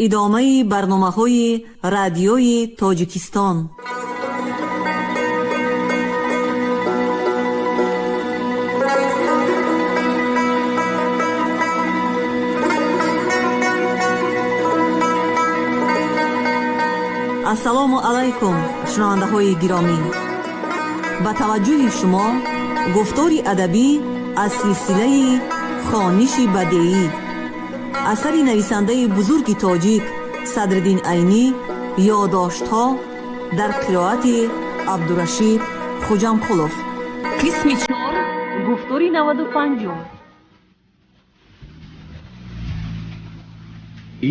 Идомаи барномаҳои Радиои Тоҷикистон. Ассалому алайкум, шунавандаҳои гиромӣ! Ба таваҷҷӯҳи шумо гуфтори адабӣ аз силсилаи «Хониши бадеӣ», асари нависандаи бузурги тоҷик Садриддин Айнӣ, «Ёдоштҳо», дар қироати Абдурашид Хуҷамқулов, қисми чор, гуфтори 95-ум.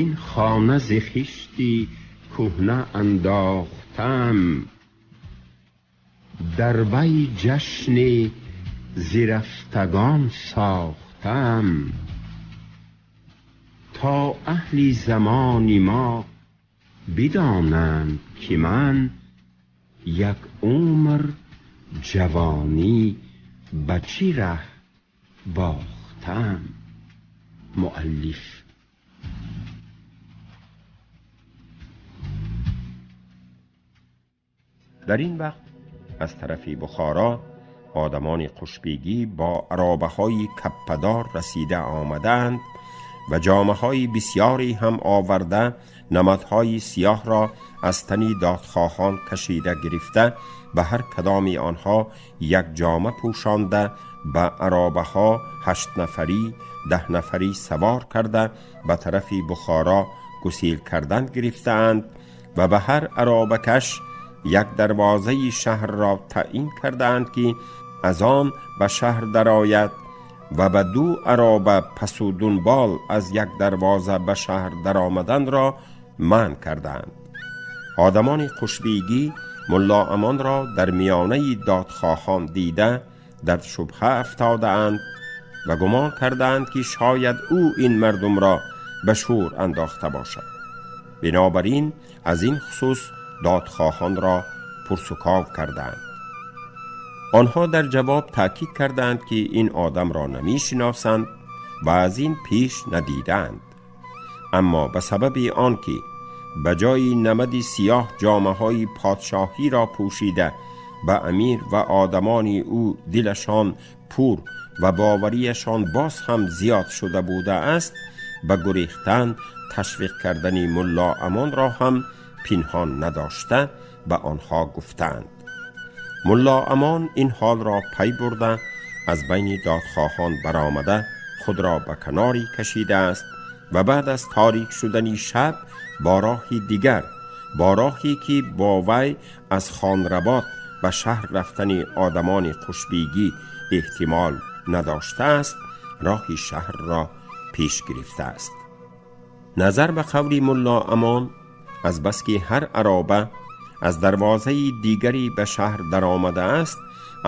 Ин хона зи хишти кӯҳна андохтам, дар вай ҷашни зирафтагон сохтам, то аҳли замони мо бидонанд, ки ман як умр ҷавонӣ ба чӣ раҳ бохтам. Муаллиф. Дар ин вақт аз тарафи Бухоро одамони қушбегӣ бо аробаҳои каппадор расида омадаанд ва ҷомаҳои бисёре ҳам оварда, намадҳои сиёҳро аз тани додхоҳон кашида гирифта, ба ҳар кадоми онҳо як ҷома пӯшонда, ба аробаҳо 8 нафарӣ, 10 нафарӣ савор карда, ба тарафи Бухоро гусел кардан гирифтаанд ва ба ҳар аробакаш як дарвозаи шаҳрро таъин кардаанд, ки аз он ба шаҳр дарояд, ва ба ду ароба пасу дунбол аз як дарвоза ба шаҳр даромаданро манъ кардаанд. Одамони қушбегӣ Мулло Амонро дар миёнаи додхоҳон дида, дар шубҳа афтодаанд ва гумон кардаанд, ки шояд ӯ ин мардумро ба шӯр андохта бошад. Бинобар ин аз ин хусус додхоҳонро пурсуков кардаанд. Онҳо дар ҷавоб таъкид кардаанд, ки ин одамро намешиносанд ва аз ин пеш надидаанд, аммо ба сабаби он ки ба ҷои намади сиёҳ ҷомаҳои подшоҳиро пӯшида, ба амир ва одамони ӯ дилашон пур ва боварияшон боз ҳам зиёд шуда будааст, ба гурехтан ташвиқ кардани Мулло Амонро ҳам пинҳон надошта ба онҳо гуфтаанд. Мулло Амон ин ҳолро пай бурда, аз байни додхоҳон баромада, худро ба канорӣ кашидааст ва баъд аз торик шудани шаб бо роҳи дигар, бо роҳе ки бо вай аз Хонработ ба шаҳр рафтани одамони қушбегӣ эҳтимол надоштааст, роҳи шаҳрро пеш гирифтааст. Назар ба қавли Мулло Амон, аз баски ҳар ароба аз дарвозаи дигаре ба шаҳр даромадааст,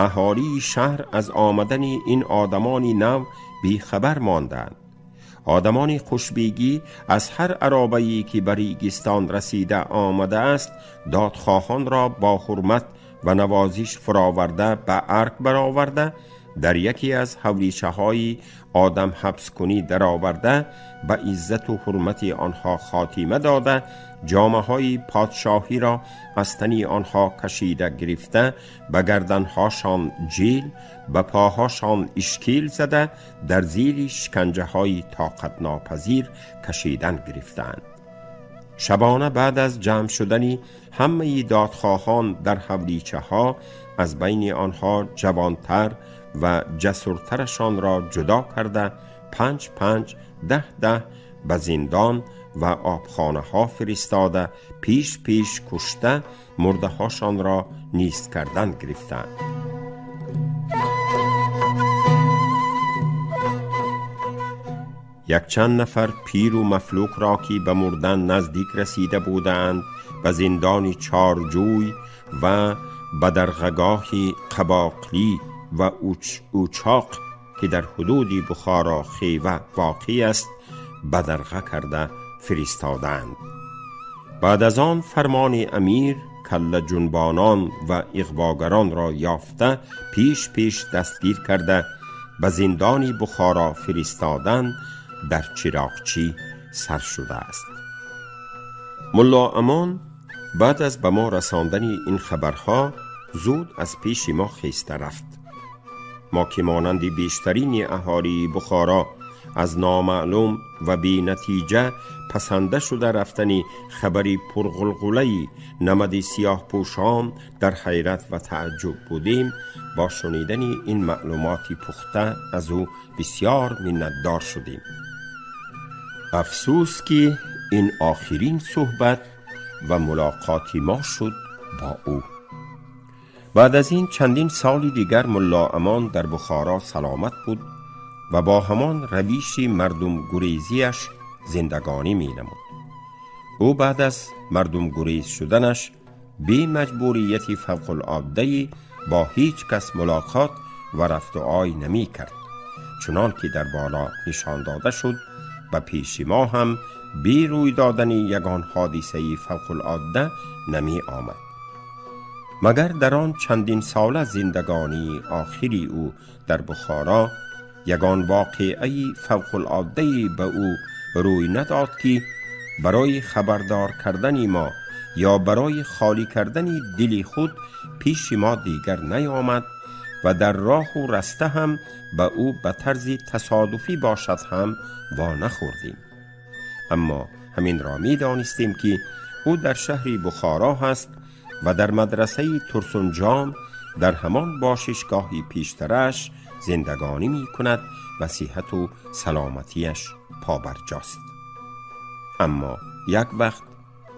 аҳолии шаҳр аз омадани ин одамони нав бехабар монданд. Одамони қушбегӣ аз ҳар аробае ки ба регистон расида омадааст, додхоҳонро бо ҳурмат ва навозиш фуроварда, ба арк бароварда, дар яке аз ҳавличаҳои одам ҳабскунӣ дароварда, ба иззату ҳурмати онҳо хотима дода, ҷомаҳои подшоҳиро аз тани онҳо кашида гирифта, ба гарданҳошон ҷил, ба поҳошон ишкил зада, дар зири шиканҷаҳои тоқатнопазир кашидан гирифтаанд. Шабона баъд аз ҷамъ шудани ҳамаи додхоҳон дар ҳавличаҳо, аз байни онҳо ҷавонтар ва ҷасуртарашонро ҷудо карда, панҷ панҷ, 10 10 ба зиндон ва обхонаҳо фиристода, пеш пеш кушта, мурдаҳошонро нист кардан гирифтанд. Якчанд нафар пиру мафлукро, ки ба мурдан наздик расида буданд, ба зиндони Чорҷӯй ва ба дарғагоҳи Қабоқлӣ ва Учоқ, ки дар ҳудуди Бухоро Хева воқеъ аст, бадарға карда фиристоданд. Баъд аз он фармони амир каллаҷунбонон ва иғвогаронро ёфта, пеш пеш дастгир карда, ба зиндони Бухоро фиристодан дар Чироқчӣ сар шудааст. Мулло Амон баъд аз ба мо расондани ин хабарҳо зуд аз пеши мо хеста рафт. Мо ки монанди бештарини аҳолии Бухоро аз номаълум ва бенатиҷа пасанда шуда рафтани хабари пурғулғулаи намади сиёҳпӯшон дар ҳайрат ва таъҷуб будем, бо шунидани ин маълумоти пухта аз ӯ бисёр миннатдор шудем. Афсӯс ки ин охирин суҳбат ва мулоқоти мо шуд бо ӯ. Баъд аз ин чандин соли дигар Мулло Амон дар Бухоро саломат буд ва бо ҳамон равиши мардумгурезиаш зиндагонӣ менамуд. Ӯ баъд аз мардумгурез шуданаш бемаҷбурияти фавқулоддае бо ҳеҷ кас мулоқот ва рафту ой намекард. Чунон ки дар боло нишон дода шуд, ба пеши мо ҳам бе рӯй додани ягон ҳодисаи фавқулодда намеомад. Магар дар он чандин сола зиндагонии охири ӯ дар Бухоро ягон воқеаи фавқулоддае ба ӯ рӯй надод ки барои хабардор кардани мо ё барои холӣ кардани дили худ пеши мо дигар наёмад ва дар роҳу раста ҳам ба ӯ ба тарзи тасодуфӣ бошад ҳам во нахӯрдем. Аммо ҳаминро медонистем ки ӯ дар шаҳри Бухоро ҳаст ва дар мадрасаи Турсунҷон дар ҳамон бошишгоҳи пештараш зиндагонӣ мекунад ва сиҳату саломатиаш побарҷост. Аммо як вақт,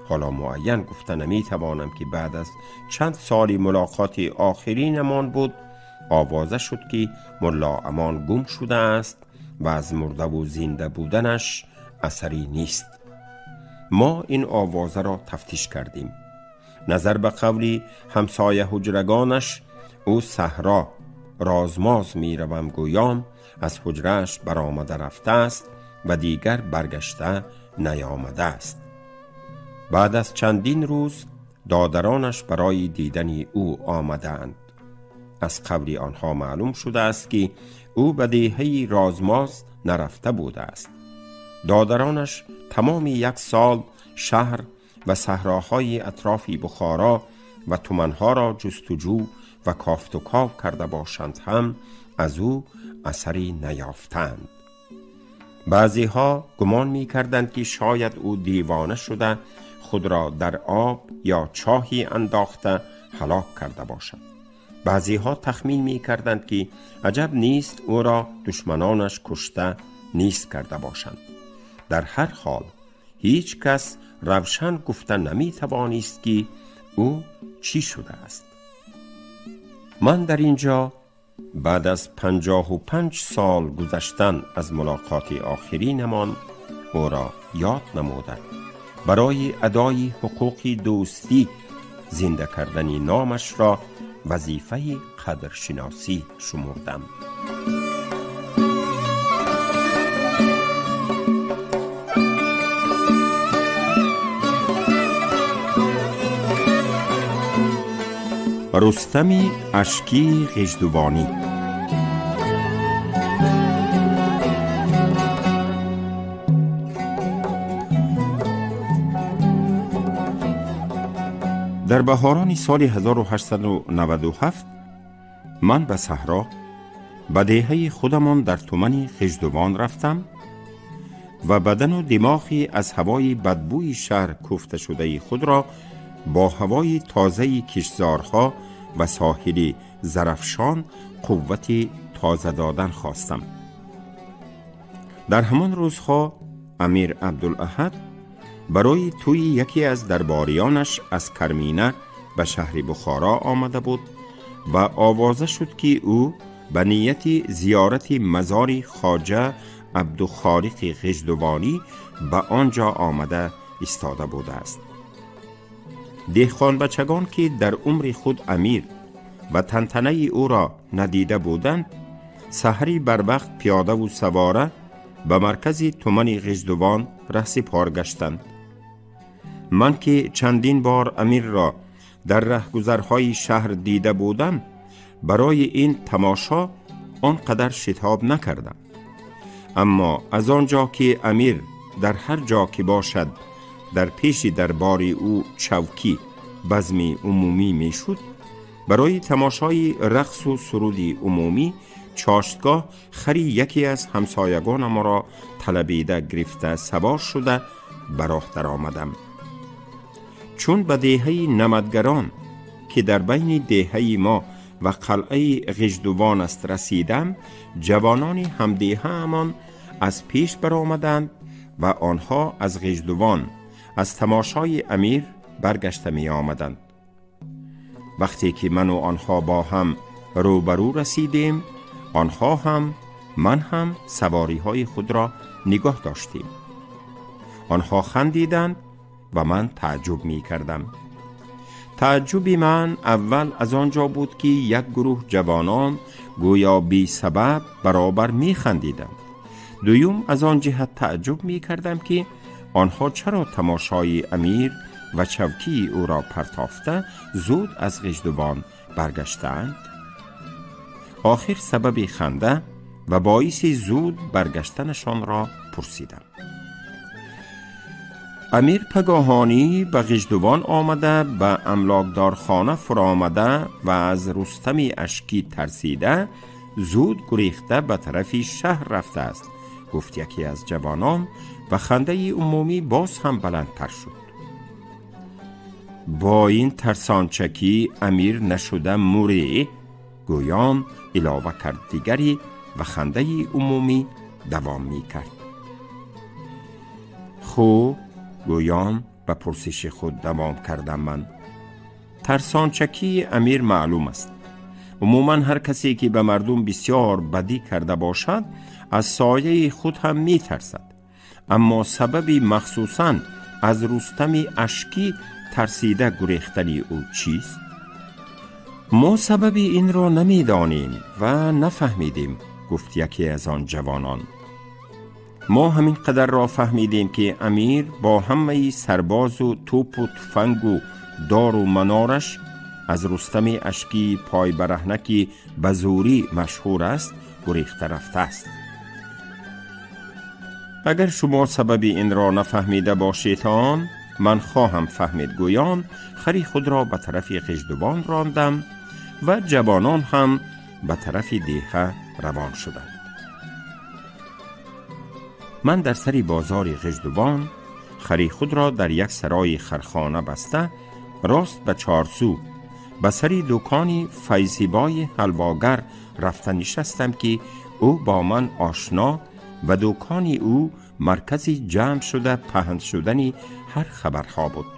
ҳоло муайян гуфта наметавонам ки баъд аз чанд соли мулоқоти охиринамон буд, овоза шуд ки Мулло Амон гум шудааст ва аз мурдаву зинда буданаш асаре нест. Мо ин овозаро тафтиш кардем. Назар ба қавли ҳамсоя ҳуҷрагонаш, ӯ саҳро розмоз меравам гӯён аз ҳуҷрааш баромада рафтааст ва дигар баргашта наёмадааст. Баъд аз чандин рӯз додаронаш барои дидани ӯ омадаанд. Аз қавли онҳо маълум шудааст ки ӯ ба деҳаи Розмоз нарафта будааст. Додаронаш тамоми як сол шаҳр ва саҳроҳои атрофи Бухоро ва туманҳоро ҷустуҷӯ ва кофтуков карда бошанд ҳам аз ӯ асаре наёфтанд. Баъзеҳо гумон мекарданд ки шояд ӯ девона шуда худро дар об ё чоҳе андохта ҳалок карда бошад. Баъзеҳо тахмин мекарданд ки аҷаб нест ӯро душманонаш кушта нест карда бошанд. Дар ҳар ҳол ҳеҷ кас равшан гуфта наметавонист ки ӯ чӣ шудааст. Ман дар ин ҷо баъд аз 55 сол гузаштан аз мулоқоти охиринамон ӯро ёд намуда барои адои ҳуқуқи дӯстӣ зинда кардани номашро вазифаи қадршиносӣ шумурдам. Рустами Ашкии Ғиждувонӣ. Дар баҳорони соли 1897 ман ба саҳро ба деҳаи худамон дар тумани Ғиждувон рафтам ва бадану димоғи аз ҳавои бадбӯи шаҳр кӯфташудаи худро бо ҳавои тозаи киштзорҳо ва соҳили Зарафшон қуввати тоза додан хостам. Дар ҳамон рӯзҳо Амир Абдулаҳад барои тӯйи яке аз дарбориёнаш аз Кармина ба шаҳри Бухоро омада буд ва овоза шуд ки ӯ ба нияти зиёрати мазори Хоҷа Абдухолиқи Ғиждувонӣ ба он ҷо омада истода будааст. Деҳқонбачагон ки дар умри худ амир ва тантанаи ӯро надида буданд, саҳари барвақт пиёдаву савора ба маркази тумани Ғиждувон раҳсипор гаштанд. Ман ки чандин бор амирро дар раҳгузарҳои шаҳр дида будам, барои ин тамошо он қадар шитоб накардам. Аммо аз он ҷо ки амир дар ҳар ҷо ки бошад дар пеши дарбори ӯ чавкӣ базми умумӣ мешуд, барои тамошои рақсу суруди умумӣ чоштгоҳ хари яке аз ҳамсоягонамро талабида гирифта савор шуда ба роҳ даромадам. Чун ба деҳаи намадгарон, ки дар байни деҳаи мо ва қалъаи Ғиждувон аст, расидам, ҷавонони ҳамдеҳаамон аз пеш баромаданд ва онҳо аз Ғиждувон аз тамошои амир баргашта меомаданд. Вақте ки ману онҳо бо ҳам рӯбарӯ расидем, онҳо ҳам ман ҳам савориҳои худро нигоҳ доштем. Онҳо хандиданд ва ман таъҷуб мекардам. Таъҷуби ман аввал аз он ҷо буд, ки як гурӯҳ ҷавонон гӯё бесабаб баробар механдиданд. Дуюм, аз он ҷиҳат таъҷуб мекардам, ки онҳо чаро тамошои амир ва чавкии ӯро партофта зуд аз Ғиждувон баргаштаанд. Охир сабаби ханда ва боиси зуд баргаштанашонро пурсидам. Амир пагоҳонӣ ба Ғиждувон омада, ба амлокдорхона фуромада ва аз Рустами Ашкӣ тарсида зуд гурехта ба тарафи шаҳр рафтааст, гуфт яке аз ҷавонон ва хандаи умумӣ боз ҳам баландтар шуд. Бо ин тарсончакӣ амир нашуда мурӣ, гӯён илова кард дигаре ва хандаи умумӣ давом мекард. Хуб, гӯён ба пурсиши худ давом кардам ман. Тарсончакии амир маълум аст. Умуман ҳар касе ки ба мардум бисёр бадӣ карда бошад, аз сояи худ ҳам метарсад. Аммо сабаби махсусан аз Рустами Ашкӣ тарсида гурехтани ӯ чист? Мо сабаби инро намедонем ва нафаҳмидем, гуфт яке аз он ҷавонон. Мо ҳамин қадарро фаҳмидем, ки амир бо ҳамаи сарбозу тӯпу туфангу дору манораш аз Рустами Ашкии пойбараҳна, ки ба зӯрӣ машҳур аст, гурехта рафтааст. Агар шумо сабаби инро нафаҳмида бошедон, ман хоҳам фаҳмид, гӯён хари худро ба тарафи Ғиждувон рондам ва ҷавонон ҳам ба тарафи деҳа равон шуданд. Ман дар сари бозори Ғиждувон хари худро дар як сарои хархона баста, рост ба Чорсу ба сари дукони Файзибои ҳалвогар рафта нишастам, ки ӯ бо ман ошно ва дукони ӯ маркази ҷамъ шуда паҳн шудани ҳар хабарҳо буд.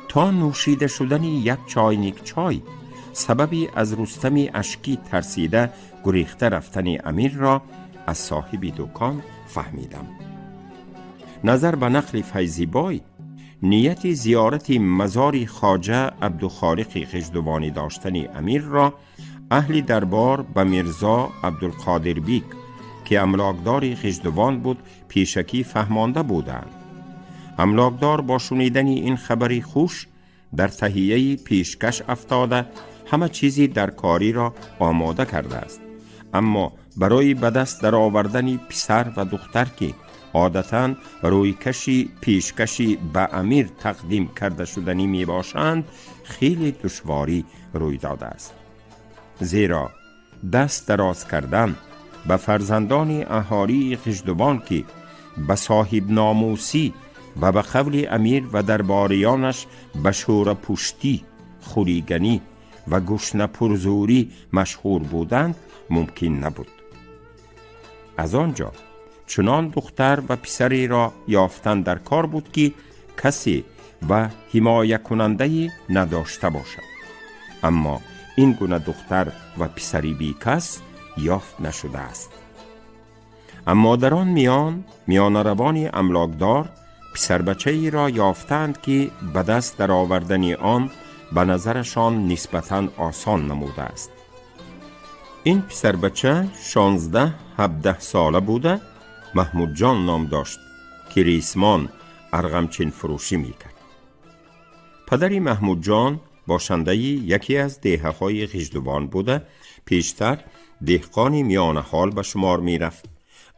То нӯшида шудани як чойник чой сабаби аз Рустами Ашкӣ тарсида гурехта рафтани амирро аз соҳиби дукон фаҳмидам. Назар ба нақли Файзибой, нияти зиёрати мазори Хоҷа Абдухолиқи Ғиждувонӣ доштани амирро аҳли дарбор ба Мирзо Абдулқодирбик, ки амлокдори Ғиждувон буд, пешакӣ фаҳмонда буданд. Амлокдор бо шунидани ин хабари хуш дар таҳияи пешкаш афтода, ҳама чизи даркориро омода кардааст. Аммо барои ба даст даровардани писар ва духтар, ки одатан рӯйкаши пешкаши ба амир тақдим карда шуданӣ мебошанд, хеле душворӣ рӯй додааст, зеро даст дароз кардан ба фарзандони аҳолии Ғиждувон, ки ба соҳибномусӣ ва ба қавли амир ва дарбориёнаш ба шӯрапуштӣ, хулиганӣ ва гушнапурзӯрӣ машҳур буданд, мумкин набуд. Аз он ҷо чунон духтар ва писареро ёфтан дар кор буд, ки касе ва ҳимоякунандае надошта бошад. Аммо ин гуна духтар ва писари бекас ёфт нашудааст. Аммо дар он миён миёнаравони амлокдор писарбачаеро ёфтаанд, ки ба даст даровардани он ба назарашон нисбатан осон намудааст. Ин писарбача 16-17 сола буда, Маҳмудҷон ном дошт, ки ресмон арғамчинфурӯшӣ мекард. Падари Маҳмудҷон бошандаи яке аз деҳаҳои Ғиждувон буда, пештар деҳқони миёнаҳол ба шумор мерафт.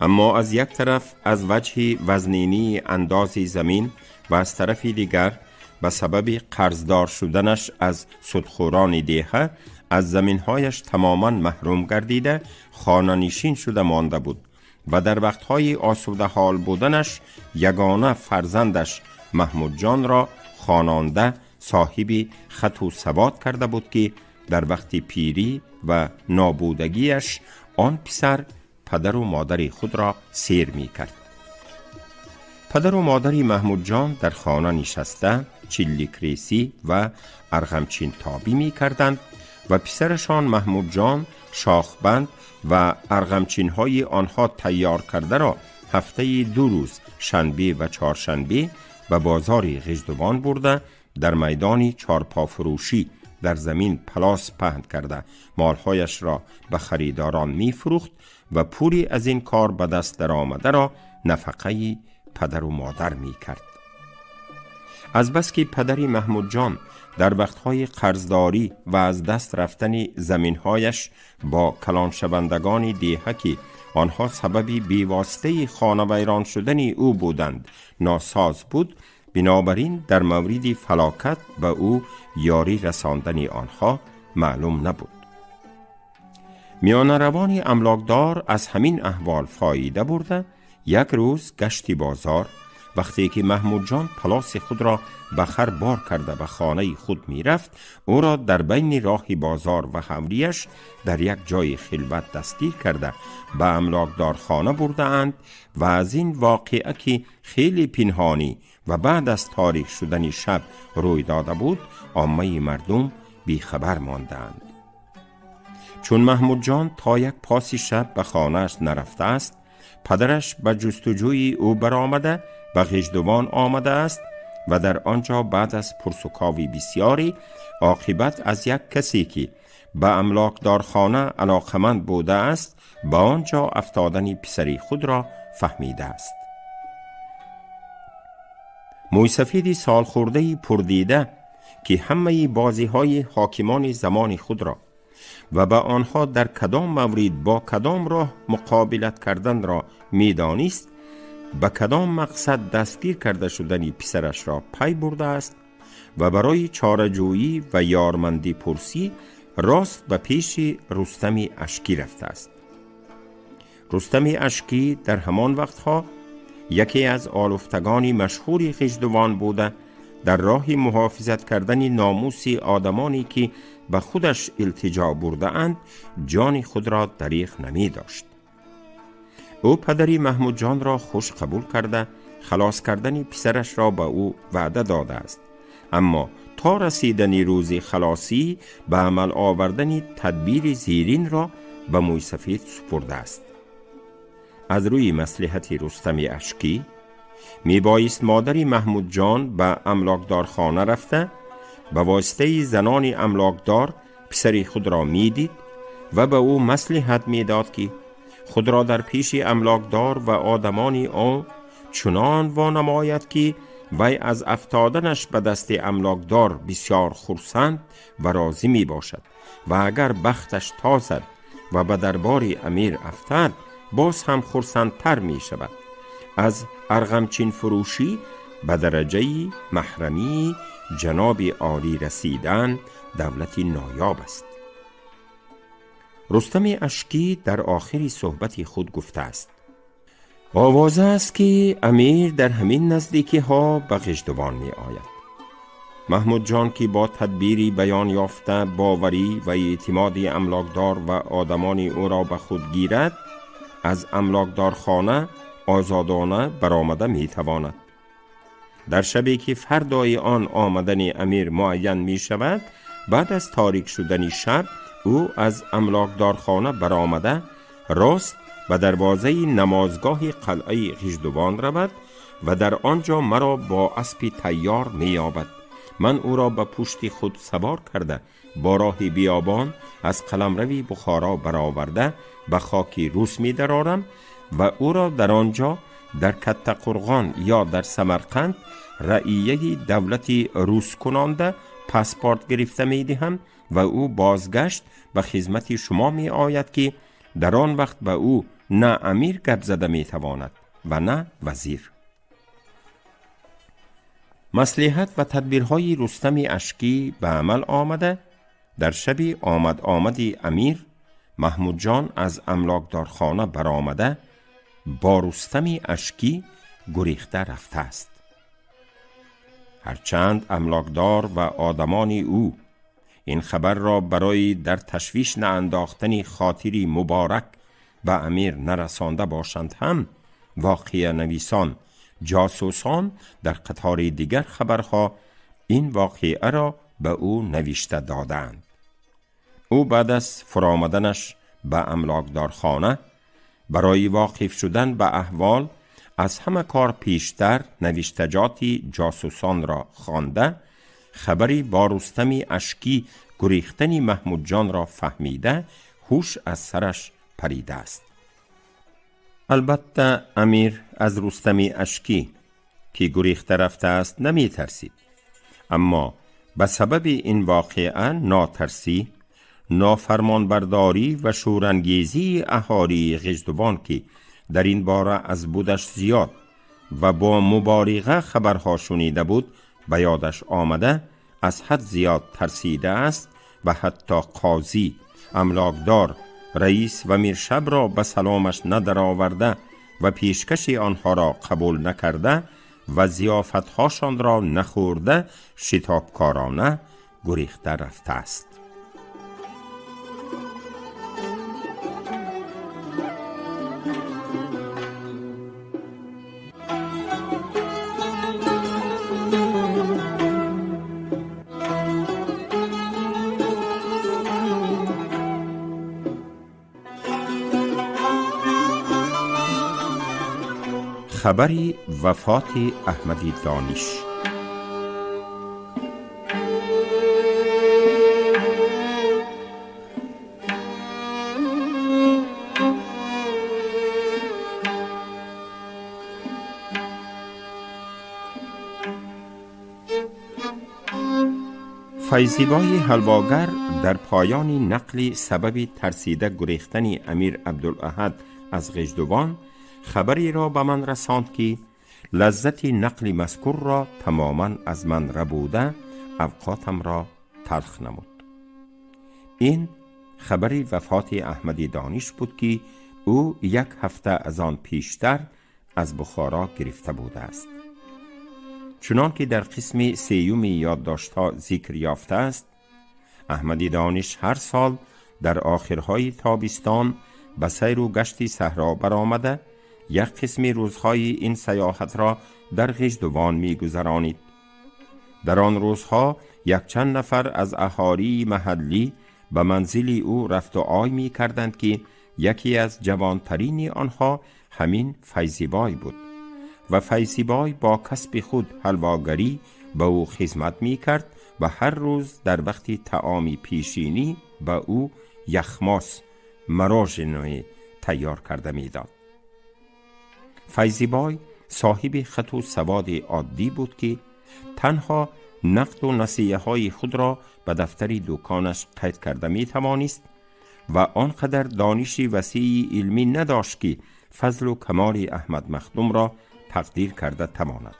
اما از یک طرف از وجه وزنینی انداز زمین و از طرف دیگر به سبب قرضدار شدنش از سودخوران دیهه از زمینهایش تماما محروم گردیده خانه نشین شده مانده بود و در وقتهای آسوده حال بودنش یگانه فرزندش محمود جان را خوانانده صاحب خط و سواد کرده بود که در وقت پیری و نابودگیش آن پسر پدر و مادر خود را سیر می کرد. پدر و مادر محمود جان در خانه نشسته چلیک ریسی و ارغمچین تابی می کردند و پسرشان محمود جان شاخبند و ارغمچین های آنها تیار کرده را هفته 2 روز شنبه و چهارشنبه به بازار غژدوان برده در میدان چارپا فروشی در زمین پلاس پهن کرده مالهایش را به خریداران می فروخت و پولی از این کار به دست در آمده را نفقه پدر و مادر می کرد. از بس که پدر محمود جان در وقتهای قرضداری و از دست رفتن زمینهایش با کلان شوندگان دیهه که آنها سبب بیواسطه خانه ویران شدن او بودند ناساز بود، بنابراین در مورد فلاکت به او یاری رساندن آنها معلوم نبود. میانه روان املاکدار از همین احوال فایده برده یک روز گشتی بازار وقتی که محمود جان پلاس خود را به خر بار کرده به خانه خود می رفت، او را در بین راه بازار و حولیش در یک جای خلوت دستگیر کرده به املاکدار خانه برده اند و از این واقعه که خیلی پنهانی و بعد از تاریک شدن شب روی داده بود عامه مردم بیخبر ماندند. چون محمود جان تا یک پاس شب به خانه‌اش نرفته است، پدرش به جستجوی او برآمده به غژدوان آمده است و در آنجا بعد از پرس‌وکاوی بسیاری عاقبت از یک کسی که به املاکدارخانه علاقمند بوده است به آنجا افتادن پسری خود را فهمیده است. مویسفید سالخورده پردیده که همه بازی های حاکمان زمان خود را و به آنها در کدام مورد با کدام راه مقابلت کردن را میدانست، به کدام مقصد دستگیر کرده شدن پسرش را پی برده است و برای چاره‌جویی و یارمندی پرسی راست به پیش رستم اشکی رفته است. رستم اشکی در همان وقتها یکی از آلفتگان مشهور غژدوان بوده در راه محافظت کردن ناموس آدمانی که به خودش التجا برده اند جان خود را دریغ نمی داشت. او پدری محمود جان را خوش قبول کرده خلاص کردن پسرش را به او وعده داده است، اما تا رسیدن روز خلاصی به عمل آوردن تدبیر زیرین را به مویسفید سپرده است. از روی مصلحت رستم اشکی می بایست مادر محمود جان به املاکدار خانه رفته به واسطه زنان املاکدار پسر خود را می دید و به او مصلحت می داد که خود را در پیش املاکدار و آدمان او چنان وانماید که وی از افتادنش به دست املاکدار بسیار خرسند و راضی می باشد و اگر بختش تازد و به دربار امیر افتد باز هم خرسندتر می شود. از ارغمچین فروشی به درجه محرمی جناب عالی رسیدن دولت نایاب است. رستم اشکی در آخر صحبت خود گفته است: آوازه است که امیر در همین نزدیکی ها به غژدوان می آید. محمود جان که با تدبیری بیان یافته باوری و اعتماد املاکدار و آدمان او را به خود گیرد، از املاکدار خانه آزادانه برآمده می تواند. در شبی که فردای آن آمدن امیر معین می شود، بعد از تاریک شدن شب او از املاکدار خانه برآمده راست به دروازه نمازگاه قلعه غژدوان رود و در آنجا مرا با اسب تیار می‌یابد. من او را به پشت خود سوار کرده با راه بیابان از قلمروی بخارا برآورده به خاک روس می درارم و او را در آنجا در کتقرغان یا در سمرقند رعیه دولت روس کنانده پاسپورت گرفته می دهم و او بازگشت به خدمت شما می آید که در آن وقت به او на амир гап зада метавонад ва на вазир. Маслиҳат ва тадбирҳои Рустами Ашкӣ ба амал омада, дар шаби омад-омади амир Маҳмудҷон аз амлокдорхона баромада бо Рустами Ашкӣ гурехта рафтааст. Ҳарчанд амлокдор ва одамони ӯ ин хабарро барои дар ташвиш наандохтани хотири муборак ба амир нарасонда бошанд ҳам, воқеанависон, ҷосусон дар қатори дигар хабарҳо ин воқеаро ба ӯ навишта додаанд. Ӯ баъд аз фуромаданаш ба амлокдорхона барои воқиф шудан ба аҳвол аз ҳама кор пештар навиштаҷоти ҷосусонро хонда, хабари бо Рустами Ашкӣ гурехтани Маҳмудҷонро фаҳмида, ҳуш аз сараш паридааст. Албатта, амир аз Рустами Ашкӣ, ки гурехта рафтааст, наметарсид, аммо ба сабаби ин воқеа нотарсӣ, нофармонбардорӣ ва шӯрангезии аҳолии Ғиждувон, ки дар ин бора аз будаш зиёд ва бо мубориға хабарҳо шунида буд, ба ёдаш омада, аз ҳад зиёд тарсидааст ва ҳатто қозӣ, амлокдор, раис ва миршабро ба саломаш надароварда ва пешкаши онҳоро қабул накарда ва зиёфатҳошонро нахӯрда, шитобкорона гурехта рафтааст. Хабари вафоти Аҳмади Дониш. Файзибои ҳалвогар дар поёни нақли сабаби тарсида гурехтани амир Абдулаҳад аз Ғиждувон хабареро ба ман расонд, ки лаззати нақли мазкурро тамоман аз ман рабуда, авқотамро талх намуд. Ин хабари вафоти Аҳмади Дониш буд, ки ӯ як ҳафта аз он пештар аз Бухоро гирифта будааст. Чунон ки дар қисми сеюми ёддоштҳо зикр ёфтааст, Аҳмади Дониш ҳар сол дар охирҳои тобистон ба сайру гашти саҳро баромада, як қисми рӯзҳои ин саёҳатро дар Ғиждувон мегузаронид. Дар он рӯзҳо якчанд нафар аз аҳолии маҳаллӣ ба манзили ӯ рафту ой мекарданд, ки яке аз ҷавонтарини онҳо ҳамин Файзибой буд ва Файзибой бо касби худ ҳалвогарӣ ба ӯ хизмат мекард ва ҳар рӯз дар вақти таоми пешинӣ ба ӯ яхмос, мороженое тайёр карда медод. Файзибой соҳиби хату саводи оддӣ буд, ки танҳо нақду насиҳаҳои худро ба дафтари дуконаш қайд карда метавонист ва он қадар дониши васеи илмӣ надошт, ки фазлу камоли Аҳмад Махдумро тақдир карда тавонад.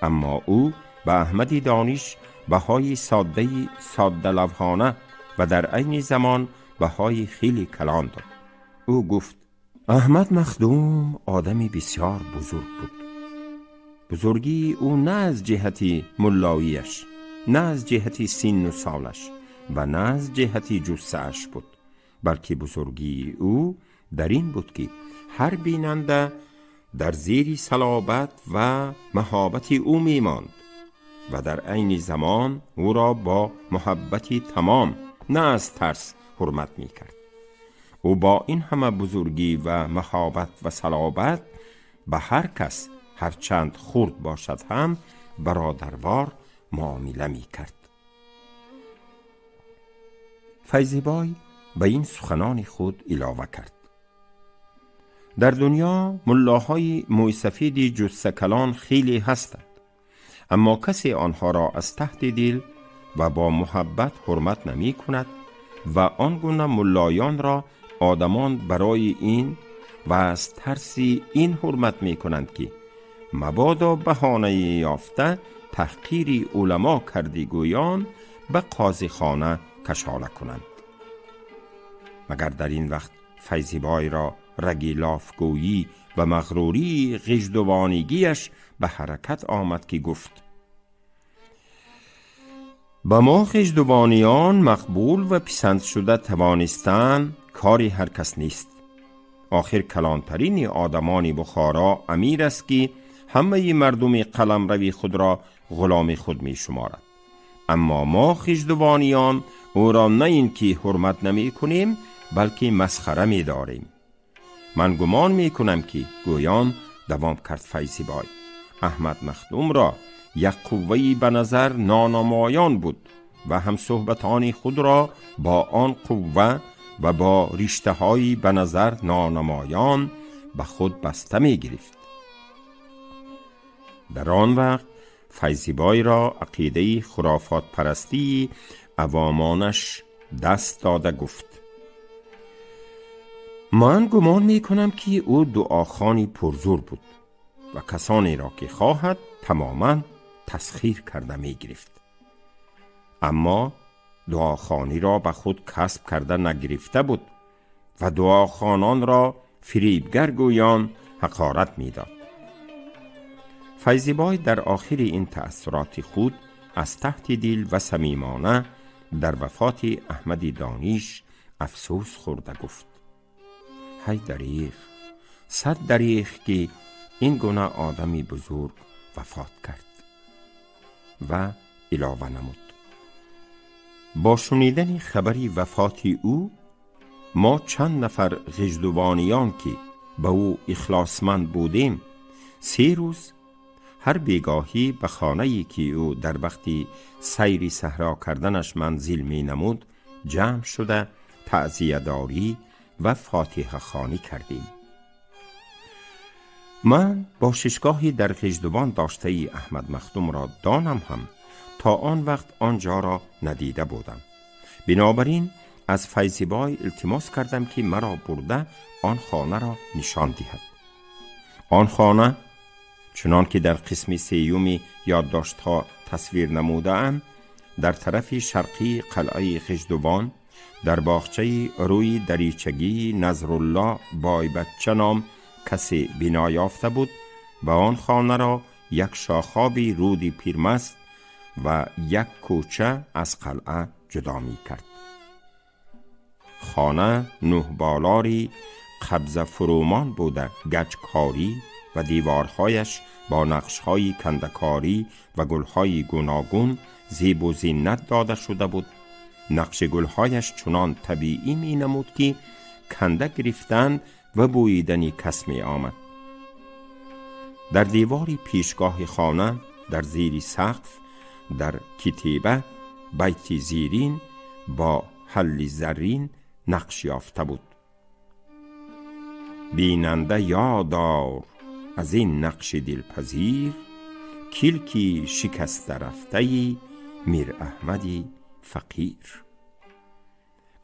Аммо ӯ ба Аҳмади Дониш баҳои соддаи соддалавҳона ва дар айни замон баҳои хеле калон дод. Ӯ гуфт: Аҳмад Махдум одами бисёр бузург буд. Бузургии ӯ на аз ҷиҳати муллоияш, на аз ҷиҳати синну солаш ва на аз ҷиҳати ҷуссааш буд, балки бузургии ӯ дар ин буд, ки ҳар бинанда дар зери салобат ва маҳобати ӯ мемонд ва дар айни замон ӯро бо муҳаббати тамом, на аз тарс, ҳурмат мекард. Ӯ бо ин ҳама бузургӣ ва маҳобат ва салобат ба ҳар кас, ҳарчанд хурд бошад ҳам, бародарвор муомила мекард. Файзибой ба ин суханони худ илова кард: дар дунё муллоҳои мӯйсафеди ҷуссакалон хеле ҳастанд, аммо касе онҳоро аз таҳти дил ва бо муҳаббат ҳурмат намекунад ва он гуна муллоёнро одамон барои ин و از ترس این حرمت می کنند که مبادا بهانه یافته تحقیر علما کردی گویان به قاضی خانه کشاله کنند. مگر در این وقت فیضی بای را رگی لافگویی و مغروری غژدوانگیش به حرکت آمد که گفت: به ما غژدوانیان مقبول و پسند شده توانستن کاری هر کس نیست. آخر کلانترین آدمان بخارا امیر است که همه مردم قلمروی خود را غلام خود می شمارد. اما ما غژدوانیان او را نه اینکه حرمت نمی کنیم، بلکه مسخره می داریم. من گمان می کنم که گویان دوام کرد فیضی بای، احمد مخدوم را یک قوه‌ای به نظر نانمایان بود و هم صحبتان خود را با آن قوه و با رشته هایی به نظر نانمایان به خود بسته می گرفت. در آن وقت فیضی بای را عقیده خرافات پرستی عوامانش دست داده گفت: من گمان می کنم که او دعاخوانی پرزور بود و کسانی را که خواهد تماما تسخیر کرده می گرفت. اما دعاخوانی را به خود کسب کرده نگرفته بود و دعاخوانان را فریبگر گویان حقارت می داد. فیضی بای در آخر این تأثیرات خود از تحت دل و صمیمانه در وفات احمد دانش افسوس خورده گفت: هی دریغ، صد دریغ که این گونه آدمی بزرگ وفات کرد. و علاوه نمود: با شنیدن خبری وفات او، ما چند نفر غژدوانیان که به او اخلاصمند بودیم، 3 روز هر بیگاهی به خانه‌ای که او در وقت سیر صحرا کردنش منزل می نمود جمع شده تعزیه داری و فاتحه خوانی کردیم. من باششگاهی در غژدوان داشته ای احمد مخدوم را دانم هم تا آن وقت آنجا را ندیده بودم. بنابراین از فیضی بای التماس کردم که مرا برده آن خانه را نشان دهد. آن خانه چنان که در قسم سیوم یادداشت‌ها تصویر نموده‌ام، در طرف شرقی قلعه غژدوان در باغچه روی دریچگی نظرالله بای بچه نام کسی بنا یافته بود و آن خانه را یک شاخابی رودی پیرمست و یک کوچه از قلعه جدا می کرد. خانه 9 بالاری قبضه فرومان بوده، گچکاری و دیوارهایش با نقش‌های کندکاری و گل‌های گوناگون زیب و زینت داده شده بود. نقش گل‌هایش چنان طبیعی می نمود که کنده گرفتن و بوییدن کس می آمد. در دیوار پیشگاه خانه در زیر سقف در کتیبه بیت زیرین با حل زرین نقش یافته بود: بیننده یادار از این نقش دلپذیر، کلکی شکسته رفته میر احمدی فقیر.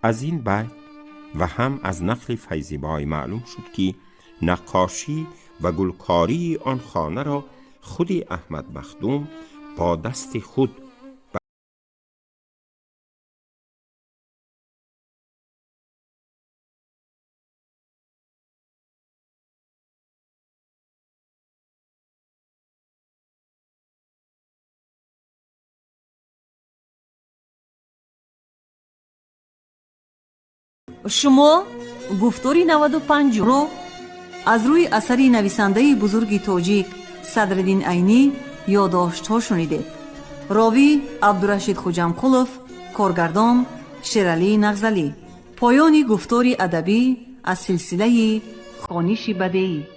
از این بیت و هم از نقل فیضی بای معلوم شد که نقاشی و گلکاری آن خانه را خود احمد مخدوم با دست خود شما گفتاری 95 رو از روی اثر نویسنده بزرگ تاجیک صدرالدین عینی یادداشت‌ها شنیدید. راوی عبدالرشید خوجامقولов، کارگردان شیرالی نغزلی. پایان گفتاری ادبی از سلسله خوانش بدیعی.